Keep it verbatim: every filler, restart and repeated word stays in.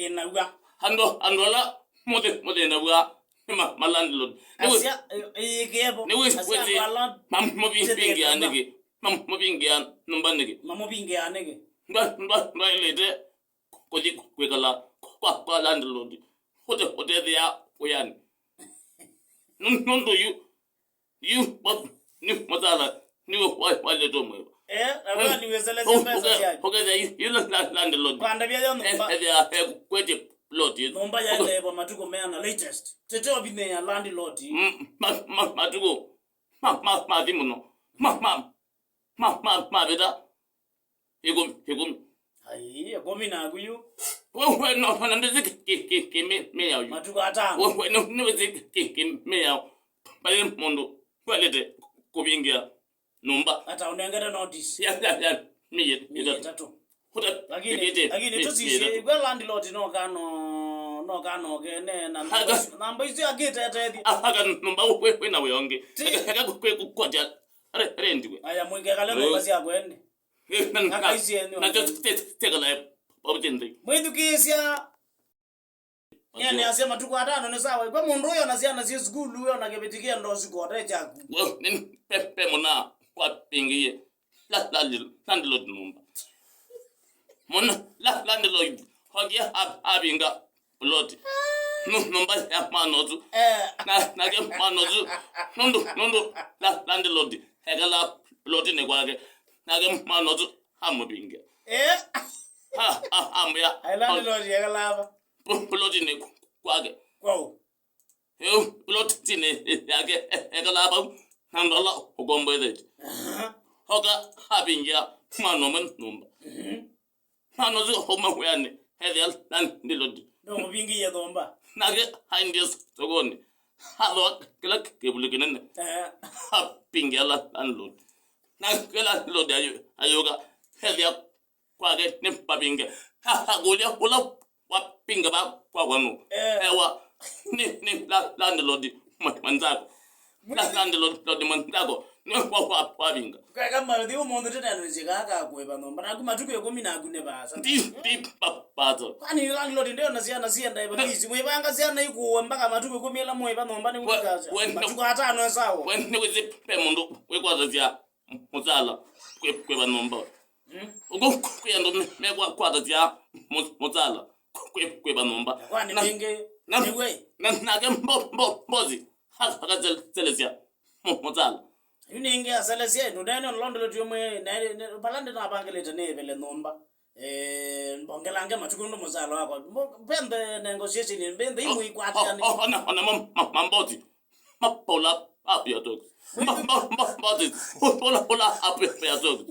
Ĩnaw'a. Andũ, andũ ala mũthĩ, mũthĩnaw'a nĩ ma, ma landlord. Nĩ wĩ-, asya, ĩ-, ĩyĩkĩevo. Nĩ wĩ-, asya wĩsĩ, andũ ala mamũvingĩa nĩkĩ? Mamũvingĩa nyũmba nĩkĩ? Mamũvingĩa nĩkĩ? Ndwa, ndwa, ndwaĩlĩte kũthi kwĩkala kwa, kwa landlord. Ũte, ũtethĩa wĩanĩ. Nũ-, nũndũ yu, yu, wa, nĩ mũtala, nĩwe wa, walete mwĩva. Eh, na wewe nĩwĩselesya mbesa syaku. Ũkethĩa yu, yu la, la, landlord. Kwandavya yo nyũmba. Eh, ethĩa, eh, kwete plot. Nyũmba yaelewa matukũ meana latest. Tete ovinye ya landlord. Mm, ma, ma, matukũ. Ma, ma, mathi mũno. Ma, ma, ma, ma, mavĩta. Ĩkũmi, ĩkũmi. Ai, ĩkũmi naku yu. We, we, no, no, no, ndĩsĩ kĩ, kĩ, kĩ, kĩ, mĩ, mĩao yu. Matukũ atano. We, we, no, nĩwĩsĩ kĩ, kĩ, kĩ, mĩao. Vai mũndũ walete kũvingĩa nyũmba. Ata ũnengete notice? Ya, ya, ya, mĩĩ, mĩĩ ĩtatũ. Ĩtatũ. Lakini, lakini tũsisye, ĩkw'a landlord no kano, no kano kene, na namba icio akĩtetethya. Aka nyũmba wĩ, wĩ na wĩonge. Eka, eka kwĩ, kwĩ, kwatya, are, are ndiwe. Aya, mwĩkekale nyũmba sya kwene. Aka icio ene. Na, na, na, tekala, pabutende. Mwĩthukĩĩsya. Nĩanĩasya matukũ atano nĩ sawa. Ĩkwe mũndũ ũyũ ona syana syĩ sukulu, ũyũ ona kĩvĩti kĩa ndosi kote kyaku. Well, nĩ pe, pe mũna wapingĩie la, la, landlord nyũmba. Mũna la, landlord okie a, avinga plot. Nũ, nyũmba ya mwana ũsu. Eh. Na, nake mwana ũsu, nũndũ, nũndũ la, landlord ekala plotinĩ kwake. Nake mwana ũsu amũvinga. Eh. A, a, amwĩa. Ai, landlord ekala ava. Plotinĩ kwake. Kwau. Ĩu, plotinĩ yake, e, ekalaa vau, na ndola ũkomboethetye. Aha. Oka avingia mwana ũmwe nyũmba. Mhm. Mwana ũsu auma wĩanĩ, ethĩa landlord. Ndũmũvingĩie nyũmba. Nake aendie sokonĩ. Athooa kĩla kĩvuli kĩnene. Eh. Apingia la, landlord. Na kĩla landlord ayu-, ayũka, ethĩa kwake nĩ mavinge. Ha, ha, kũlya ũla wapinga va kwakwa nũ? Eh. Ewa, nĩ, nĩ la, landlord mwe-, mwenzako. La, landlord mwenzako nĩ wa, wa, wavinga. Keka mathi ũmũnthĩ tene nĩsĩkaa ka kũĩva nyũmba. Naku matukũ ĩkũmi naku nĩ vaasa. Ndi, ndi pa, pato. Kwani landlord ndio na syana sienda ĩva kisi. Mwĩvanga syana ikuwe mpaka matukũ ĩkũmi ĩla mwĩva nyũmba nĩ we, wĩkasya. We, matukũ atano sawa. We, nĩ wĩsĩ pe mũndũ wĩkwasasya mũsala kwĩ, kwĩva nyũmba. Mm. Ũko kwĩ andũ me, mekwatasya mũ-, mũsala kwĩ, kwĩva nyũmba. Kwani na, mingĩ na, nĩwe? Na, nake mbo-, mbo-, mbosi aka-, akaselesya mũ-, mũsala. Yu ningĩ aselesya ĩndũ nene nlondolotio mwe, ne, ne, pala ndinavangĩlĩte nĩvele nyũmba. Eh, mbongelange matukũ nũndũ mũsala wakwa. Mbo-, mbe negotiation, mbe imwe ikwatĩane. O, o, ona, ona ma, ma, mamboti. Ma, pull up, up your socks. Ma, ma, ma, mamboti. Pull, pull, pull up, up your, your socks.